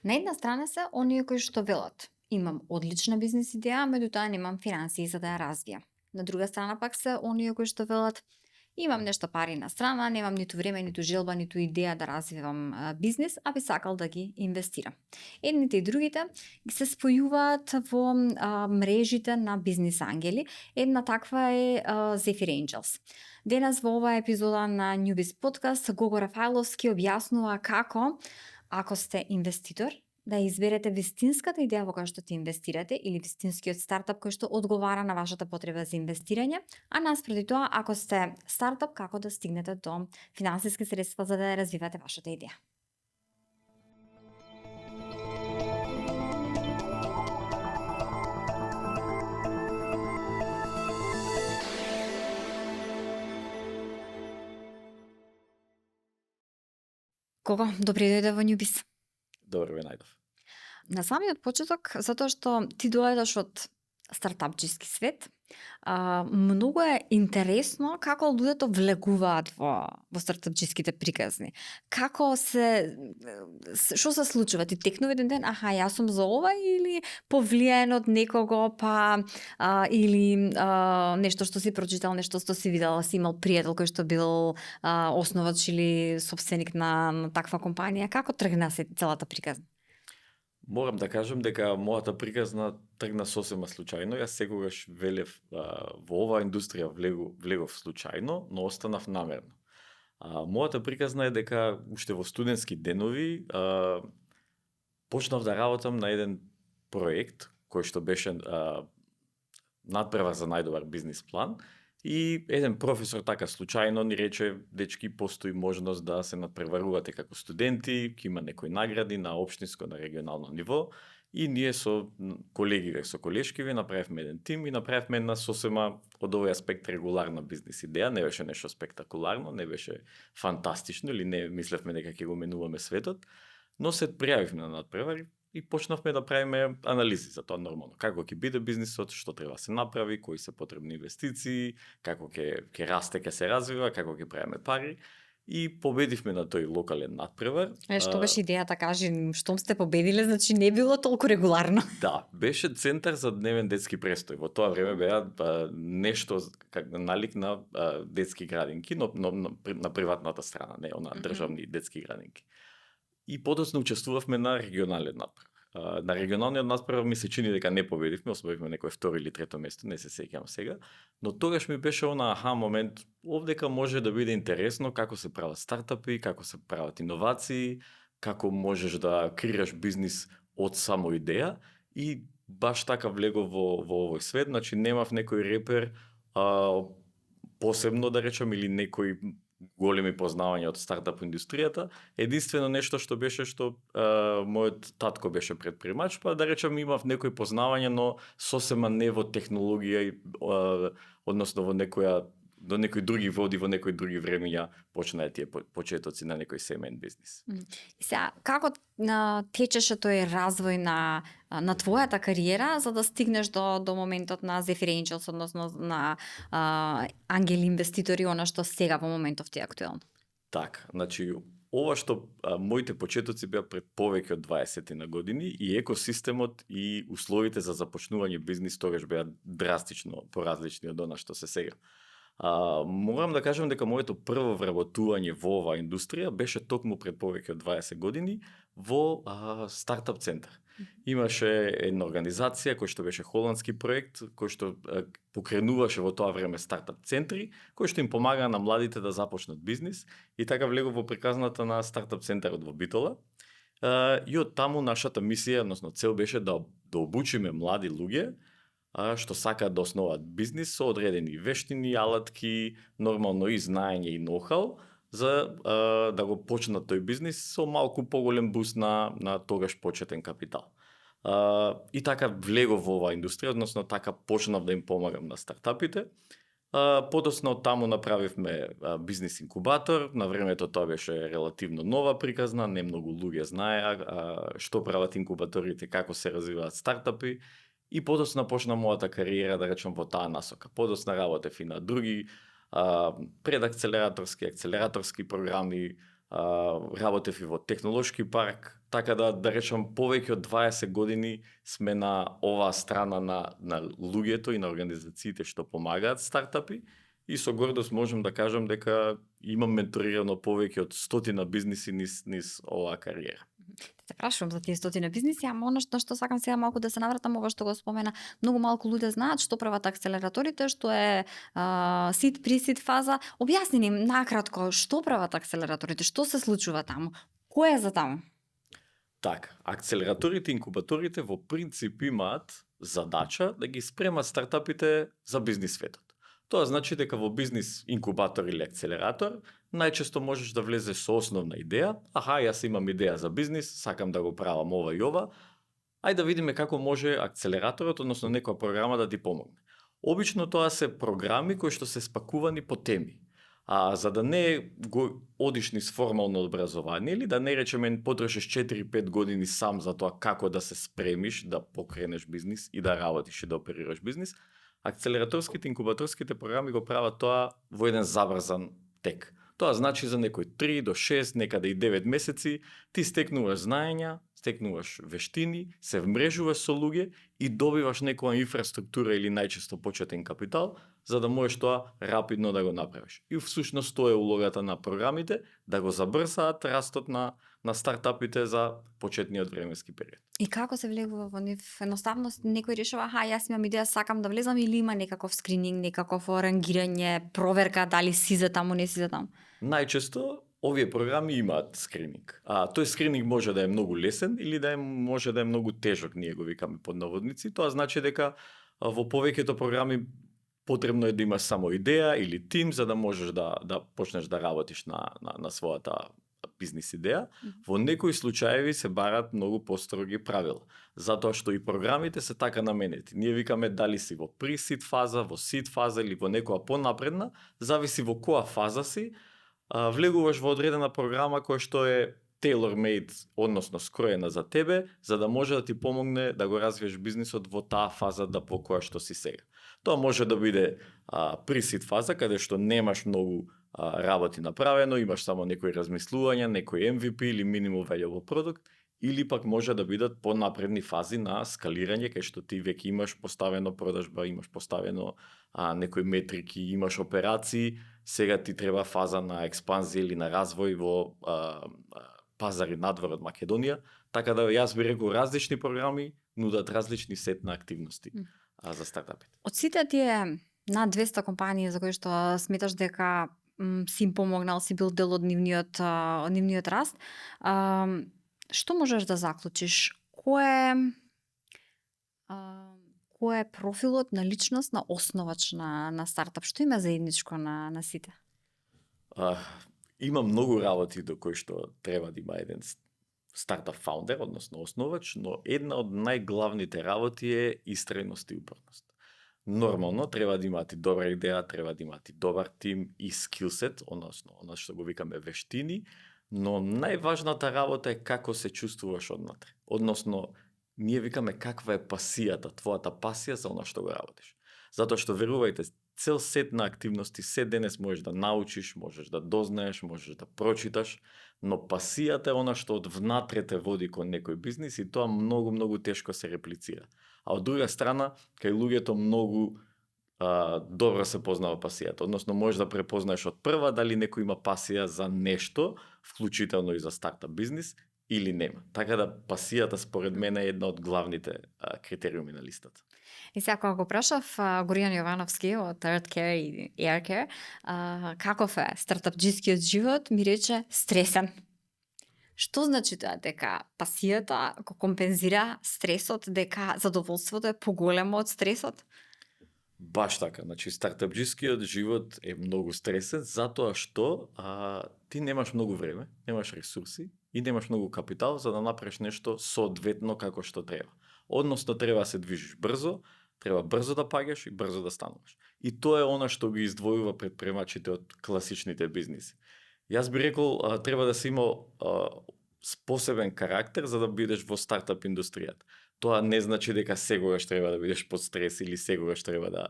На една страна се оние кои што велат: имам одлична бизнис идеја, меѓутоа немам финансии за да ја развијам. На друга страна пак се оние кои што велат: имам нешто пари на страна, немам ниту време, ниту желба, ниту идеја да развивам бизнис, а би сакал да ги инвестирам. Едните и другите се спојуваат во мрежите на бизнис ангели. Една таква е Zephyr Angels. Денес во оваа епизода на Newbiz Podcast Гого Рафаиловски објаснува како, ако сте инвеститор, да изберете вистинската идеја во која што ти инвестирате или вистинскиот стартап кој што одговара на вашата потреба за инвестирање, а наспроти тоа, ако сте стартап, како да стигнете до финансиски средства за да ја развивате вашата идеја. Кого? Добри дојде во Newbiz. Добро ве најдов. На самиот почеток, затоа што ти доаѓаш од стартапчиски свет, многу е интересно како луѓето влегуваат во стартапчиските приказни. Како што се случува? Ти текнува еден ден, јас сум за ова, или повлијаен од некого, или нешто што си прочитал, нешто што си видел, си имал пријател кој што бил основач или собственик на таква компанија. Како тргна се целата приказна? Морам да кажам дека мојата приказна тргна сосема случајно. Јас секогаш велев во оваа индустрија влегов случајно, но останав намерно. Мојата приказна е дека уште во студентски денови почнав да работам на еден проект кој што беше надпревар за најдобар бизнис план. И еден професор така случајно ни рече: дечки, постои можност да се надпреварувате како студенти, ќе има некои награди на општинско, на регионално ниво. И ние со колегиве, со колешкиве направивме еден тим и направивме една сосема од овој аспект регуларна бизнис идеја. Не беше нешто спектакуларно, не беше фантастично или не мислевме дека ќе го менуваме светот, но се пријавивме на надпревари и почнавме да правиме анализи за тоа нормално. Како ќе биде бизнисот, што треба да се направи, кои се потребни инвестиции, како ќе расте, ќе се развива, како ќе правиме пари. И победивме на тој локален надпревар. Што беше идејата, кажи, штом сте победиле, значи не било толку регуларно. Да, беше центар за дневен детски престој. Во тоа време беа нешто налик на детски градинки, но на приватната страна, не на државни детски градинки. И подоцна учествувавме на регионален надпревар. На регионалниот надпревар ми се чини дека не победивме, освоивме некој второ или трето место, не се сеќавам сега, но тогаш ми беше момент, овдека може да биде интересно како се прават стартапи, како се прават иновации, како можеш да креираш бизнис од само идеја, и баш така влегов во овој свет. Значи немав некој репер посебно да речам или некој големи познавања од стартап индустријата. Единствено нешто што беше мојот татко беше претпримач, па да речам имав некои познавања, но сосема не во технологија, односно до некои други води, во некои други времења почнаа тие почетоци на некој семеен бизнис. И сега, како течеше тој развој на твојата кариера за да стигнеш до моментот на Zephyr Angels, односно на ангели инвеститори, она што сега во моментов ти е актуелно? Така, значи ова што моите почетоци беа пред повеќе од 20 на години, и екосистемот и условите за започнување бизнис тогаш беа драстично поразлични од она што се сега. Морам да кажам дека моето прво вработување во оваа индустрија беше токму пред повеќе од 20 години во стартап центар. Имаше една организација кој што беше холандски проект, кој што покренуваше во тоа време стартап центри, кој што им помага на младите да започнат бизнис, и така влегов во приказната на стартап центарот во Битола. И од таму нашата мисија, односно цел, беше да обучиме млади луѓе што сакаат да основаат бизнис со одредени вештини, алатки, нормално и знаење и ноу-хау, за да го почнат тој бизнис со малку поголем буст на тогаш почетен капитал. И така влегов во оваа индустрија, односно така почнав да им помагам на стартапите. Подоцна од таму направивме бизнис инкубатор. На времето тоа беше релативно нова приказна, не многу луѓе знаеа што прават инкубаторите, како се развиваат стартапи. И подоцна почна мојата кариера, да речем, во таа насока. Подоцна работев и на други предакцелераторски, акцелераторски програми, работев и во технолошки парк, така да речам повеќе од 20 години сме на оваа страна на луѓето и на организациите што помагаат стартапи и со гордост можам да кажам дека имам менторирано повеќе од 100 бизниси низ оваа кариера. Те прашувам за тие 100 бизниси, ама она што сакам сега малку да се навратам ова што го спомена, многу малку луѓе знаат што прават акселераторите, што е сид, присид фаза. Објасни ни накратко што прават акселераторите, што се случува таму, кој е за таму? Така, акселераторите и инкубаторите во принцип имаат задача да ги спремат стартапите за бизнис светот. Тоа значи дека во бизнис инкубатор или акселератор најчесто можеш да влезеш со основна идеја, јас имам идеја за бизнис, сакам да го правам ова и ова, ајде да видиме како може акселераторот, односно некоја програма да ти помогне. Обично тоа се програми кои што се спакувани по теми. За да не го одиш низ формално образование или да не речеме потрошиш 4-5 години сам за тоа како да се спремиш да покренеш бизнис и да работиш и да оперираш бизнис, акселераторските инкубаторските програми го прават тоа во еден забрзан тек. Тоа значи за некои 3 до 6, некаде и 9 месеци, ти стекнуваш знаења, стекнуваш вештини, се вмрежуваш со луѓе и добиваш некоја инфраструктура или најчесто почетен капитал, за да можеш тоа рапидно да го направиш. И всушност тоа е улогата на програмите, да го забрзаат растот на стартапите за почетниот временски период. И како се влегува во нив? Едноставно некој решава, јас имам идеја, сакам да влезам, или има некаков скрининг, некаков рангирање, проверка дали си за таму, не си за таму? Најчесто овие програми имаат скрининг. Тој скрининг може да е многу лесен или може да е многу тежок, ние го викаме под наводници. Тоа значи дека во повеќето програми потребно е да имаш само идеја или тим за да можеш да почнеш да работиш на својата бизнис идеја. Во некои случаеви се барат многу построги правила, затоа што и програмите се така наменети. Ние викаме дали си во pre-seed фаза, во seed фаза или во некоја понапредна, зависи во која фаза си, влегуваш во одредена програма која што е tailor-made, односно скроена за тебе, за да може да ти помогне да го развиеш бизнисот во таа фаза во која што си сега. Тоа може да биде pre-seed фаза, каде што немаш многу работи направено, имаш само некои размислувања, некој MVP или minimum valuable product, или пак може да бидат понапредни фази на скалирање, кај што ти веќе имаш поставено продажба, имаш поставено некои метрики, имаш операции, сега ти треба фаза на експанзија или на развој во пазари надвор од Македонија, така да јас би рекол различни програми нудат различни сет на активности за стартапите. Од сите тие над 200 компании за кои што сметаш дека си им помогнал, си бил дел од нивниот раст, што можеш да заклучиш? Кој е профилот на личност на основач на стартап? Што има заедничко на сите? Има многу работи до кои што треба да има еден стартап фаундер, односно основач, но една од најглавните работи е истрајност и упорност. Нормално треба да имате добра идеја, треба да имате добар тим и скилсет, односно она што го викаме вештини, но најважната работа е како се чувствуваш однатре. Односно, ние викаме каква е пасијата, твојата пасија за она што го работиш. Затоа што верувајте, цел сет на активности се денес можеш да научиш, можеш да дознаеш, можеш да прочиташ, но пасијата е она што од внатре те води кон некој бизнис и тоа многу тешко се реплицира. А од друга страна, кај луѓето многу добро се познава пасијата. Односно, можеш да препознаеш од прва дали некој има пасија за нешто, вклучително и за стартап бизнис, или нема. Така да пасијата според мене е една од главните критериуми на листата. И сега кога го прашав Горијан Јовановски од Earth Care и Air Care, каков е стартапџискиот живот, ми рече стресен. Што значи тоа? Дека пасијата го компензира стресот, дека задоволството е поголемо од стресот? Баш така, значи стартапџискиот живот е многу стресен затоа што ти немаш многу време, немаш ресурси и немаш многу капитал за да направиш нешто соодветно како што треба. Односно треба да се движиш брзо, треба брзо да паѓаш и брзо да стануваш. И тоа е она што ги издвојува претпремачите од класичните бизниси. Јас би рекол треба да се има посебен карактер за да бидеш во стартап индустријата. Тоа не значи дека сегогаш треба да бидеш под стрес или сегогаш треба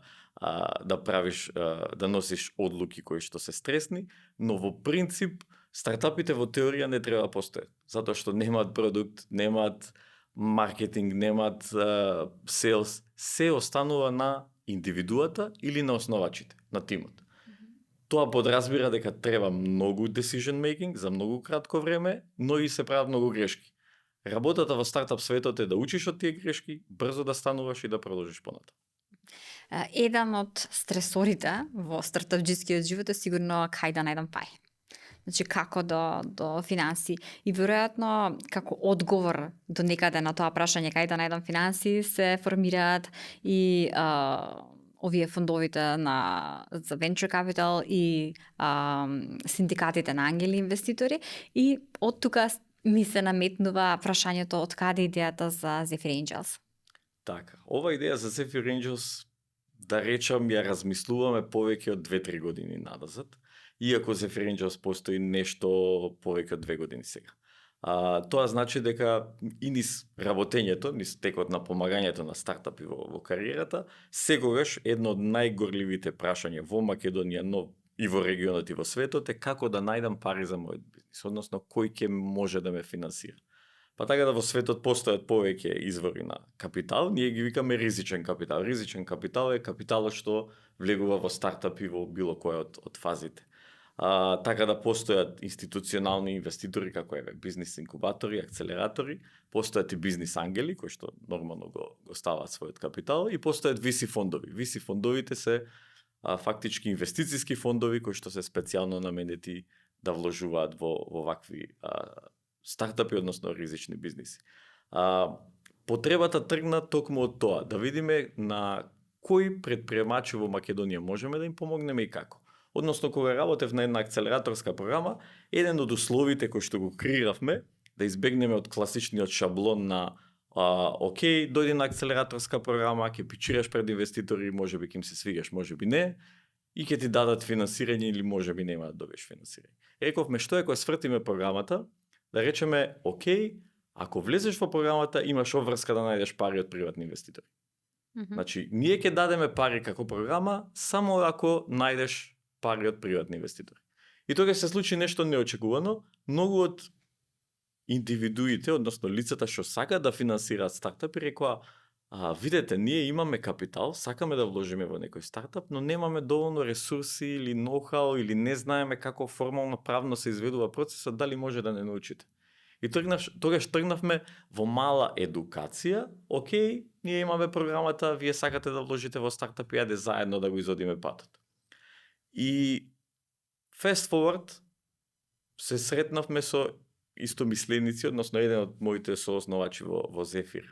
да правиш, да носиш одлуки кои што се стресни, но во принцип Стартапите во теорија не треба да постојат, затоа што немаат продукт, немаат маркетинг, немаат селс, се останува на индивидуата или на основачите, на тимот. Тоа подразбира дека треба многу decision making за многу кратко време, но и се прават многу грешки. Работата во стартап светот е да учиш од тие грешки, брзо да стануваш и да продолжиш понатаму. Еден од стресорите во стартапџискиот живот е сигурно кај да најдам пари. Значи како до финанси и веројатно како одговор до некаде на тоа прашање кај да најдам финанси се формираат и овие фондовите за venture capital и синдикатите на ангели инвеститори и од тука ми се наметнува прашањето од каде идејата за Zephyr Angels. Така, ова идеја за Zephyr Angels, да речам, ја размислуваме повеќе од 2-3 години надазад, иако Zephyr Angels постои нешто повеќе од 2 години сега. Тоа значи дека и низ работењето, низ текот на помагањето на стартапи во кариерата, секогаш едно од најгорливите прашања во Македонија, но и во регионот и во светот е како да најдам пари за мојот бизнис, односно кој ќе може да ме финансира. Па така да во светот постојат повеќе извори на капитал, ние ги викаме ризичен капитал. Ризичен капитал е капиталот што влегува во стартапи во било која од фазите. Така да постојат институционални инвеститори како еве бизнис инкубатори, акцелератори, постојат и бизнис ангели кои што нормално го ставаат својот капитал и постојат VC фондови. VC фондовите се фактички инвестициски фондови кои што се специјално наменети да вложуваат во вакви стартапи, односно ризични бизниси. Потребата тргна токму од тоа, да видиме на кои предприемачи во Македонија можеме да им помогнеме и како. Односно, кога работев на една акцелераторска програма, еден од условите кои што го креиравме, да избегнеме од класичниот шаблон на окей, дојди на акцелераторска програма, ќе пичираш пред инвеститори, можеби ќе им се свигаш, можеби не, и ќе ти дадат финансирање или можеби нема да добиеш финансирање. Рековме, што е кога свртиме програмата, да речеме, окей, ако влезеш во програмата, имаш обврска да најдеш пари од приватни инвеститори. Значи, ние ќе дадеме пари како програма, само ако најдеш пари од приватни инвеститори. И тога се случи нешто неочекувано, многу од индивидуите, односно лицата што сакаат да финансираат стартапи, рекоа, видете, ние имаме капитал, сакаме да вложиме во некој стартап, но немаме доволно ресурси или ноу-хау или не знаеме како формално правно се изведува процесот, дали може да не научите. И тогаш тргнавме во мала едукација, окей, ние имаме програмата, вие сакате да вложите во стартап и ајде заедно да го изодиме патот. И fast forward се сретнавме со истомисленици, односно еден од моите соосновачи во Zephyr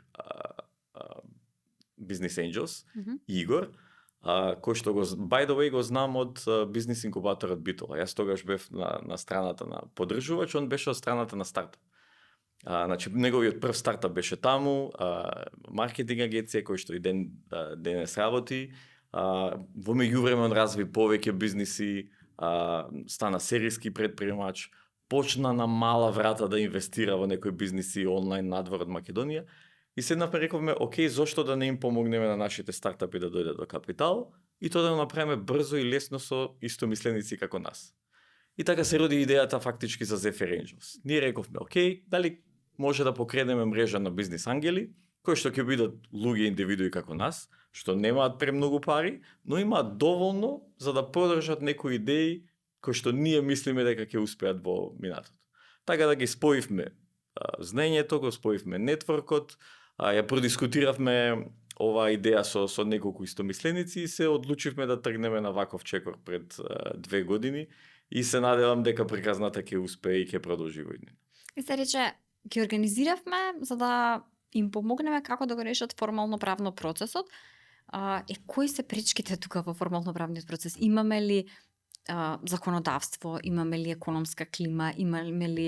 Business Angels, Игор, кој што го, by the way, го знам од бизнис инкубаторот Битола. Јас тогаш бев на страната на поддржувач, он беше од страната на стартап. Значи, неговиот прв стартап беше таму, маркетинг агенција кој што и денес работи. Во меѓувреме он разви повеќе бизниси, стана серијски предприемач, почна на мала врата да инвестира во некои бизниси онлайн надвор од Македонија. И седнавме рековме, окей, зошто да не им помогнеме на нашите стартапи да дојдат до капитал и тоа да го направиме брзо и лесно со истомисленици како нас. И така се роди идејата фактички за Zephyr Angels. Ние рековме, окей, дали може да покренеме мрежа на бизнис ангели, кои што ќе бидат луѓе индивидуи како нас, што немаат премногу пари, но имаат доволно за да подржат некои идеи кои што ние мислиме дека ќе успеат во минатото. Така да ги споивме знаењето, го споивме нетворкот, ја продискутиравме оваа идеја со неколку истомисленици и се одлучивме да тргнеме на ваков чекор пред 2 години и се надевам дека приказната ќе успее и ќе продолжи во иднина. И се рече, ги организиравме за да им помогнеме како да го решат формално правно процесот. Кои се пречките тука во формално правниот процес? Имаме ли законодавство, имаме ли економска клима, имаме ли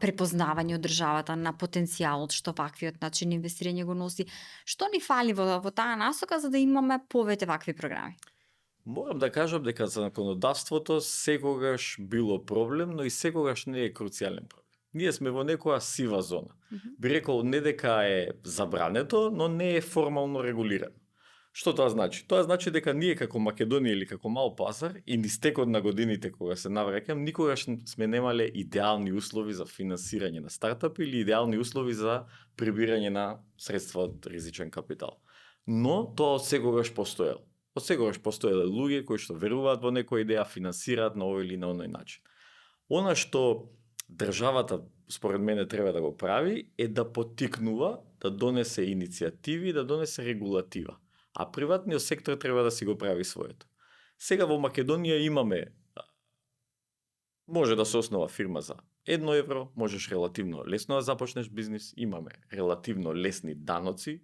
препознавање од државата на потенцијалот што ваквиот начин инвестирање го носи? Што ни фали во таа насока за да имаме повеќе вакви програми? Морам да кажам дека законодавството секогаш било проблем, но и секогаш не е круцијален проблем. Ние сме во некоја сива зона. Би рекол не дека е забрането, но не е формално регулирано. Што тоа значи? Тоа значи дека ние како Македонија или како мал пазар и низ текот на годините кога се навраќам, никогаш сме немале идеални услови за финансирање на стартапи или идеални услови за прибирање на средства од ризичен капитал. Но тоа одсекогаш постоело. Одсекогаш постоеле луѓе кои што веруваат во некоја идеја, финансираат на овој или на оној начин. Она што државата според мене треба да го прави е да поттикнува, да донесе иницијативи, да донесе регулатива. А приватниот сектор треба да си го прави своето. Сега во Македонија имаме, може да се основа фирма за 1 евро, можеш релативно лесно да започнеш бизнис, имаме релативно лесни даноци,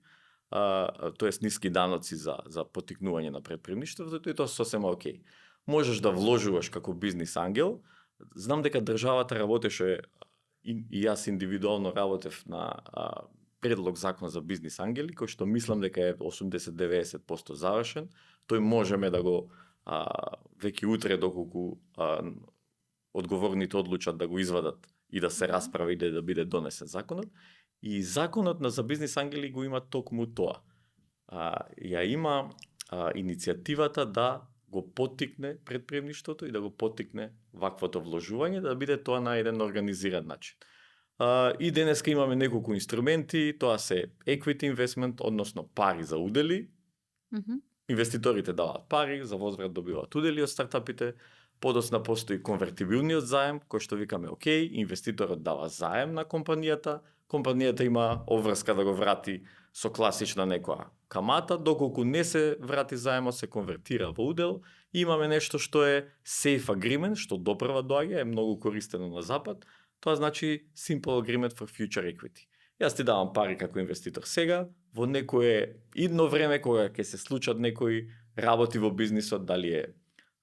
тоест ниски даноци за поттикнување на претприемништвото и тоа сосема окей. Можеш да вложуваш како бизнис ангел. Знам дека државата работеше и јас индивидуално работев на предлог закон за бизнис ангели, кој што мислам дека е 80-90% завршен. Тој можеме да го веќе утре доколку одговорните одлучат да го извадат и да се расправи и да биде донесен законот. И законот за бизнис ангели го има токму тоа. Ја има иницијативата да го поттикне претприемништвото и да го поттикне ваквото вложување, да биде тоа на еден организиран начин. И денеска имаме неколку инструменти, тоа се equity investment, односно пари за удели. Инвеститорите даваат пари, за возврат добиваат удели од стартапите. Подоцна постои конвертибилниот заем, кој што викаме окей, инвеститорот дава заем на компанијата, компанијата има обврска да го врати со класична некоја камата, доколку не се врати заемот, се конвертира во удел. И имаме нешто што е safe agreement, што допрва доаѓа, е многу користено на запад. Тоа значи simple agreement for future equity. Јас ти давам пари како инвеститор сега, во некое идно време кога ќе се случат некои работи во бизнисот, дали е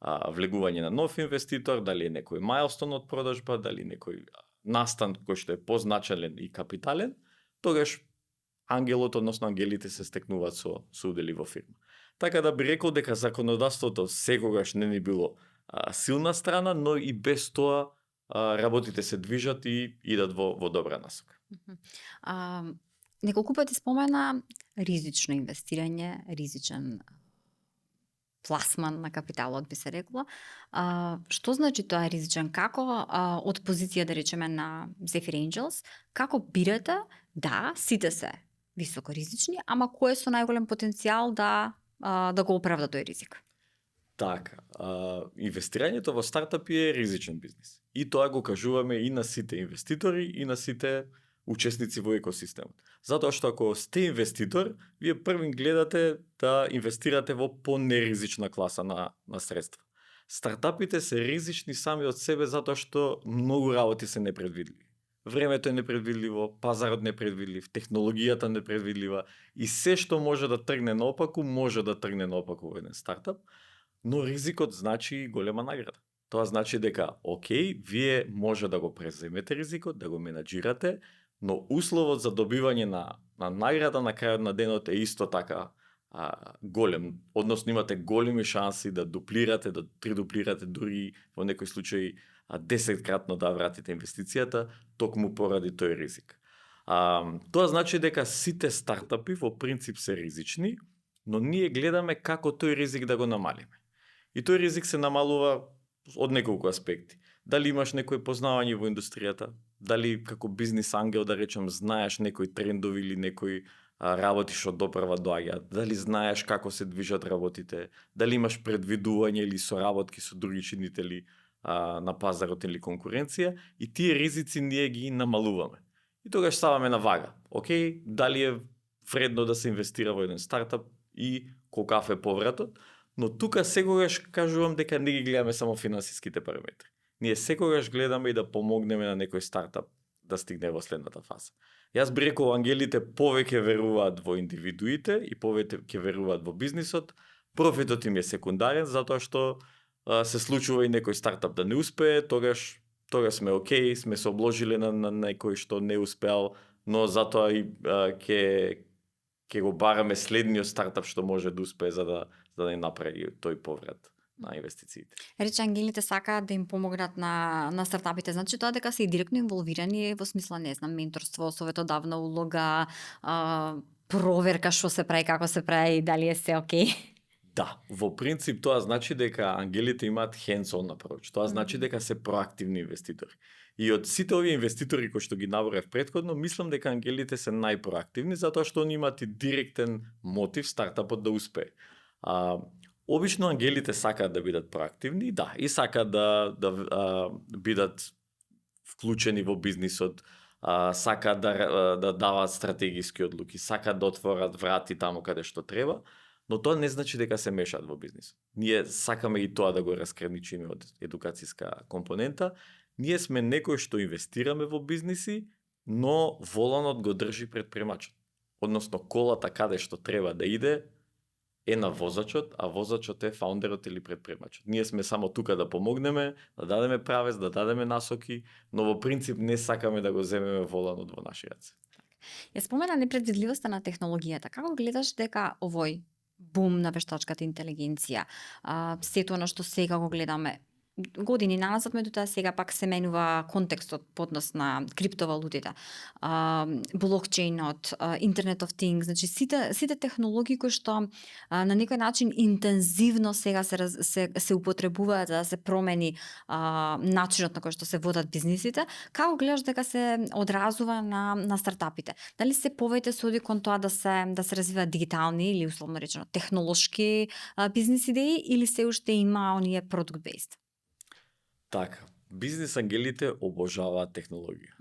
влегување на нов инвеститор, дали е некој мајлстон од продажба, дали некој настан кој што е позначален и капитален, тогаш ангелот, односно ангелите се стекнуваат со удели во фирма. Така да би рекол дека законодавството секогаш не ни било силна страна, но и без тоа работите се движат и идат во добра насока. Неколку пати спомена ризично инвестирање, ризичен пласман на капиталот, би се рекло. Што значи тоа ризичен? Како од позиција, да речеме, на Zephyr Angels, како бирате? Да, сите се високо ризични, ама кој е со најголем потенцијал да го оправда тој ризик? Така, инвестирањето во стартапи е ризичен бизнис. И тоа го кажуваме и на сите инвеститори, и на сите учесници во екосистемот. Затоа што ако сте инвеститор, вие првин гледате да инвестирате во понеризична класа на средства. Стартапите се ризични сами од себе затоа што многу работи се непредвидливи. Времето е непредвидливо, пазарот непредвидлив, технологијата непредвидлива и се што може да тргне наопаку, може да тргне наопаку во еден стартап, но ризикот значи голема награда. Тоа значи дека, окей, вие може да го преземете ризикот, да го менаџирате, но условот за добивање на награда на крајот на денот е исто така голем. Односно имате големи шанси да дуплирате, да тридуплирате, дури во некој случај 10-кратно да вратите инвестицијата, токму поради тој ризик. Тоа значи дека сите стартапи во принцип се ризични, но ние гледаме како тој ризик да го намалиме. И тој ризик се намалува од неколку аспекти. Дали имаш некој познавање во индустријата, дали како бизнис ангел, да речем, знаеш некои трендови или некои работи што допрва доаѓаат, дали знаеш како се движат работите, дали имаш предвидување или соработки со други чинители на пазарот или конкуренција, и тие ризици ние ги намалуваме. И тогаш ставаме на вага. Океј, дали е вредно да се инвестира во еден стартап и колкав е повратот, но тука секогаш кажувам дека не ги гледаме само финансиските параметри. Ние секогаш гледаме и да помогнеме на некој стартап да стигне во следната фаза. Јас би рекол, ангелите повеќе веруваат во индивидуите и повеќе веруваат во бизнисот. Профитот им е секундарен, затоа што се случува и некој стартап да не успее, тогаш сме окей, сме се обложиле на некој што не успеал, но затоа и ќе го бараме следниот стартап што може да успее за да не направи тој поврат на инвестициите. Рече, ангелите сакаат да им помогнат на стартапите. Значи тоа дека се и директно инволвирани во смисла, не знам, менторство, советодавна улога, проверка што се прави, како се прави и дали е се окей. Да, во принцип тоа значи дека ангелите имаат hands-on approach. Тоа значи дека се проактивни инвеститори. И од сите овие инвеститори кои што ги наборев претходно, мислам дека ангелите се најпроактивни затоа што они имаат и директен мотив стартапот да успее. Обично ангелите сакаат да бидат проактивни, да, и сакаат да бидат вклучени во бизнисот, сакаат да даваат стратегиски одлуки, сакаат да отворат врати таму каде што треба, но тоа не значи дека се мешаат во бизнис. Ние сакаме и тоа да го разграничиме од едукацијска компонента. Ние сме некои што инвестираме во бизниси, но воланот го држи претпремачот. Односно, колата каде што треба да иде е на возачот, а возачот е фаундерот или претпремачот. Ние сме само тука да помогнеме, да дадеме правец, да дадеме насоки, но во принцип не сакаме да го земеме воланот во наши раце. Ја спомена непредвидливоста на технологијата. Како гледаш дека овој бум на вештачката интелигенција, сето на што сега го гледаме, години назад, меѓутоа сега пак се менува контекстот по однос на криптовалутите, блокчейнот, Internet of Things, значи сите технологии кои што на некој начин интензивно сега се употребуваат за да се промени начинот на кој што се водат бизнисите. Како гледаш дека се одразува на стартапите? Дали се повеќе се оди кон тоа да се развиваат дигитални или условно речено технолошки бизнис идеи или се уште има оние product based? Така, бизнис ангелите обожаваат технологија.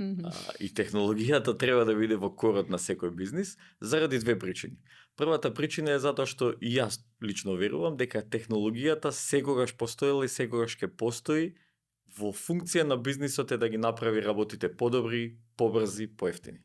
И технологијата треба да биде во корот на секој бизнис заради две причини. Првата причина е затоа што и јас лично верувам дека технологијата секогаш постоела и секогаш ќе постои во функција на бизнисот е да ги направи работите подобри, побрзи, поевтини.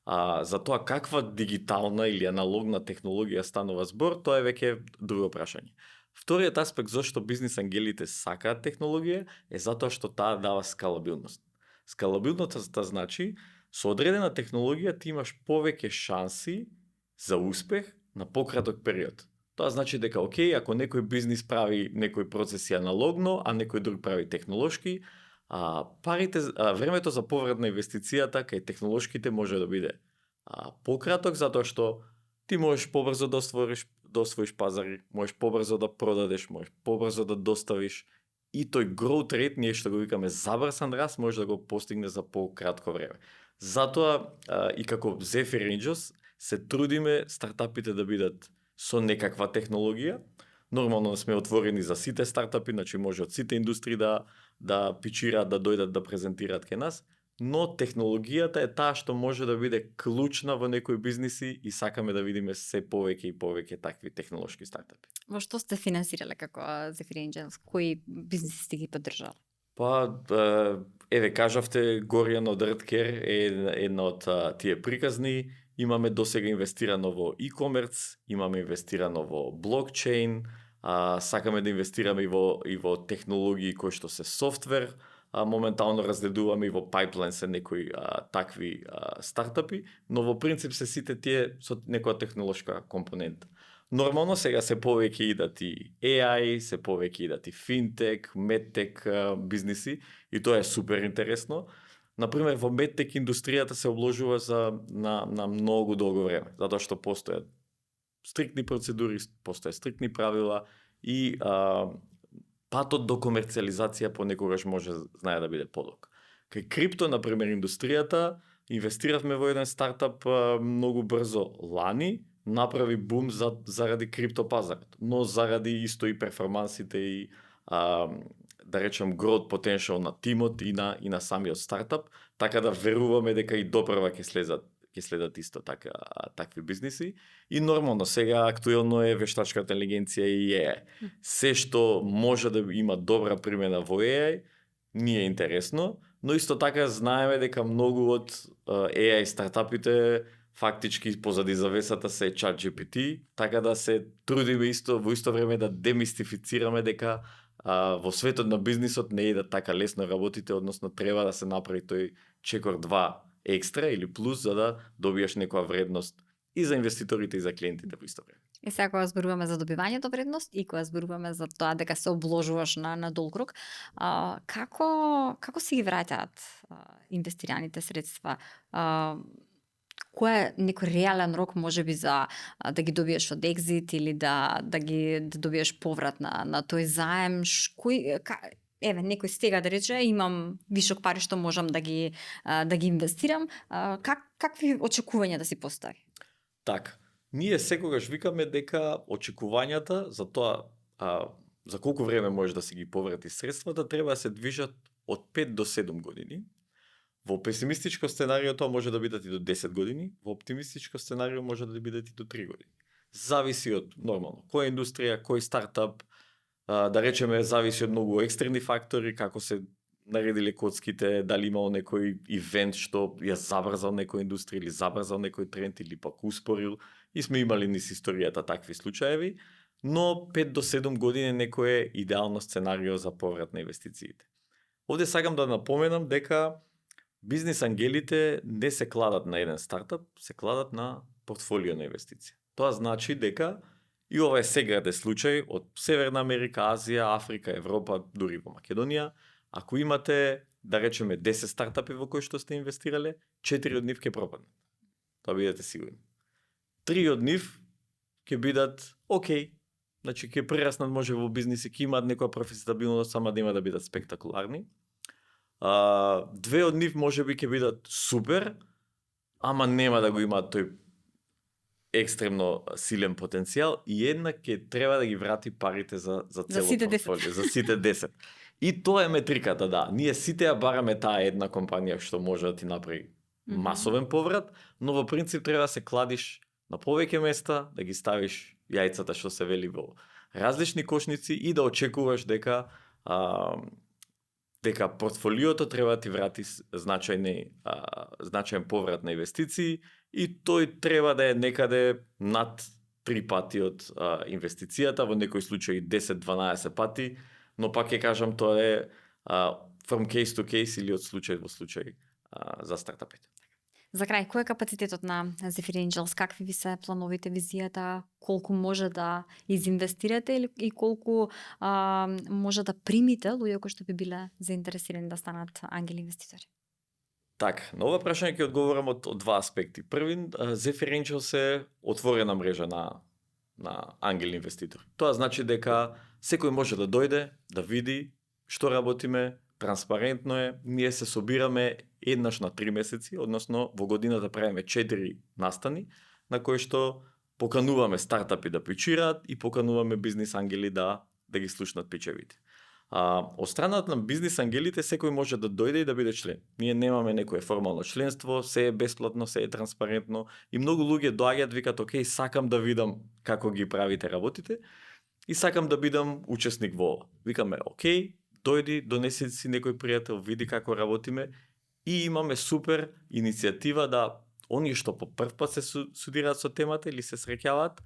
За тоа каква дигитална или аналогна технологија станува збор, тоа е веќе друго прашање. Вториот аспект зашто бизнис ангелите сакаат технологија е затоа што таа дава скалабилност. Скалабилноста значи со одредена технологија ти имаш повеќе шанси за успех на пократок период. Тоа значи дека окей, ако некој бизнис прави некои процеси аналогно, а некој друг прави технолошки, времето за поврат на инвестицијата кај технолошките може да биде пократок затоа што ти можеш побрзо да освоиш пазари, можеш побрзо да продадеш, можеш побрзо да доставиш и тој growth rate, ние што го викаме забрсан раст, може да го постигне за пократко време. Затоа и како Zephyr Angels се трудиме стартапите да бидат со некаква технологија. Нормално сме отворени за сите стартапи, значи може од сите индустрии да пичираат, да дојдат да презентираат кај нас, но технологијата е таа што може да биде клучна во некои бизниси и сакаме да видиме се повеќе и повеќе такви технолошки стартапи. Во што сте финансирале како Zephyr Angels? Кои бизниси сте ги поддржале? Еве кажавте Горијан од Redcare е една од тие приказни. Имаме досега инвестирано во e-commerce, имаме инвестирано во блокчейн, сакаме да инвестираме и во технологии кои што се софтвер. Моментално разгледуваме и во pipeline се некои такви стартапи, но во принцип се сите тие со некоја технолошка компонента. Нормално сега се повеќе идат и AI, се повеќе идат и финтек, медтек бизниси и тоа е супер интересно. Например, во медтек индустријата се обложува на многу долго време, затоа што постојат стриктни процедури, постојат стриктни правила и патот до комерцијализација понекогаш може знае да биде подолг. Кај крипто, например, индустријата, инвестиравме во еден стартап многу брзо лани, направи бум заради крипто пазарот, но заради исто и перформансите и да речем growth potential на тимот и на самиот стартап, така да веруваме дека и доправа ќе следат исто така такви бизниси. И нормално сега актуелно е вештачката интелигенција и AI. Се што може да има добра примена во AI, ни е интересно, но исто така знаеме дека многу од AI стартапите фактички позади завесата се ChatGPT, така да се трудиме во исто време да демистифицираме дека во светот на бизнисот не е да така лесно работите, односно треба да се направи тој чекор 2 екстра или плюс за да добиеш некоја вредност и за инвеститорите и за клиентите во исто време. И сега кога зборуваме за добивањето вредност и кога зборуваме за тоа дека се обложуваш на долг рок, како си ги враќаат инвестираните средства? кој е некој реален рок можеби за да ги добиеш од екзит или да добиеш поврат на тој заем, еве некој стега да рече имам вишок пари што можам да ги инвестирам, какви очекувања да си постави? Така, ние секогаш викаме дека очекувањата за тоа за колку време може да си ги поврати средствата треба да се движат од 5 до 7 години. Во песимистичко сценарио тоа може да бидат и до 10 години, во оптимистичко сценарио може да бидат и до 3 години. Зависи од нормално која индустрија, кој стартап, да речеме зависи од многу екстерни фактори, како се наредиле коцките, дали имало некој ивент што ја забрзал некоја индустрија или забрзал некој тренд или пак успорил, и сме имали низ историјата такви случаеви, но 5 до 7 години некој е идеално сценарио за поврат на инвестициите. Овде сакам да напоменам дека бизнис ангелите не се кладат на еден стартап, се кладат на портфолио на инвестиција. Тоа значи дека, и ова е сеграде случај од Северна Америка, Азија, Африка, Европа, дури во Македонија, ако имате, да речеме, 10 стартапи во кои што сте инвестирале, 4 од нив ќе пропаднат. Тоа бидете сигурни. 3 од нив ќе бидат окей, значи ќе прераснат може во бизниси, ќе имаат некоја профитабилност, сама да има да бидат спектакуларни. 2 од нив можеби ќе бидат супер, ама нема да го имаат тој екстремно силен потенцијал, и една ќе треба да ги врати парите за целото портфолио, за сите 10. И тоа е метриката, да. Ние сите ја бараме таа една компанија што може да ти направи масовен поврат, но во принцип треба да се кладиш на повеќе места, да ги ставиш јајцата што се вели во различни кошници и да очекуваш дека портфолиото треба да ти врати значаен поврат на инвестиции, и тој треба да е некаде над 3 пати од инвестицијата, во некои случаи 10-12 пати, но пак ќе кажам тоа е from case to case или од случај во случај за стартапите. За крај, кој е капацитетот на Zephyr Angels? Какви ви се плановите, визијата, колку може да изинвестирате и колку може да примите луѓе кои што би биле заинтересирани да станат ангели инвеститори? Така, на ова прашање ќе одговорам од два аспекти. Први, Zephyr Angels е отворена мрежа на ангели инвеститори. Тоа значи дека секој може да дојде, да види што работиме, транспарентно е, ние се собираме еднаш на 3 месеци, односно во годината правиме 4 настани, на кои што покануваме стартапи да пичираат и покануваме бизнис ангели да ги слушнат пичевите. Од страната на бизнис ангелите секој може да дојде и да биде член. Ние немаме некое формално членство, се е бесплатно, се е транспарентно, и многу луѓе доаѓаат, викаат окей, сакам да видам како ги правите работите и сакам да бидам учесник во ова. Викаме окей, дојди, донеси си некој пријател, види како работиме, и имаме супер иницијатива да оние што по прв пат се студираат со темата или се среќаваат,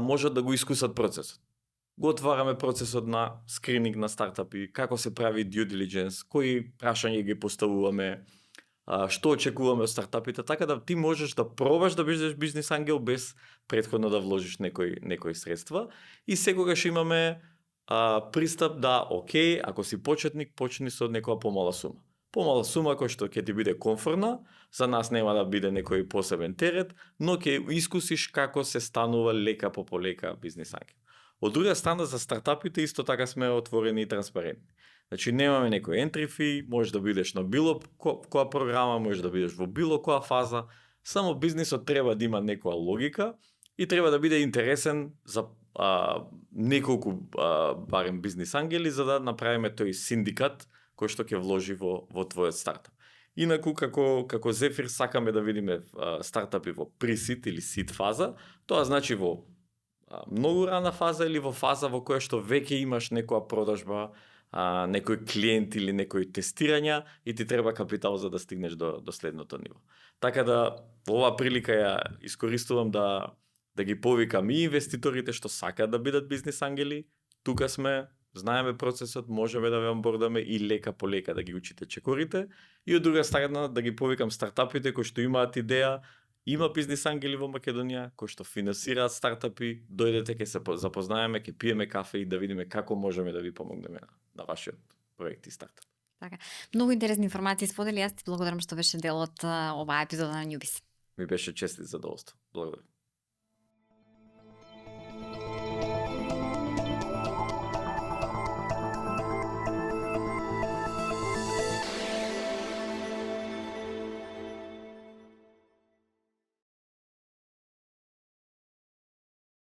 можат да го искусат процесот. Го отвараме процесот на скрининг на стартапи, како се прави due diligence, кои прашања ги поставуваме, што очекуваме од стартапите, така да ти можеш да пробаш да бидеш бизнис ангел без претходно да вложиш некои средства, и секогаш имаме пристап да, окей, ако си почетник, почни со некоја помала сума. Помала сума која што ќе ти биде комфортна, за нас нема да биде некој посебен терет, но ќе искусиш како се станува лека по полека бизнис ангел. Од друга страна, за стартапите исто така сме отворени и транспарентни. Значи немаме некој entry fee, можеш да бидеш на било која програма, можеш да бидеш во било која фаза, само бизнисот треба да има некоја логика и треба да биде интересен за неколку барем бизнис ангели, за да направиме тој синдикат кој што ќе вложи во твојот стартап. Инаку, како Zephyr сакаме да видиме стартапи во pre-seed или seed фаза, тоа значи во многу рана фаза или во фаза во која што веќе имаш некоја продажба, некој клиент или некои тестирања и ти треба капитал за да стигнеш до следното ниво. Така да, оваа прилика ја искористувам да ги повикам и инвеститорите што сакаат да бидат бизнис ангели. Тука сме, знаеме процесот, можеме да ве онбордаме и лека по лека да ги учите чекорите. И од друга страна да ги повикам стартапите кои што имаат идеја. Има бизнис ангели во Македонија кои што финансираат стартапи, дојдете, ќе се запознаеме, ќе пиеме кафе и да видиме како можеме да ви помогнеме на вашиот проект и стартап. Така. Многу интересни информации сподели, јас ти благодарам што беше дел од оваа епизода на Newbies. Ми беше чест и задоволство. Благодарам.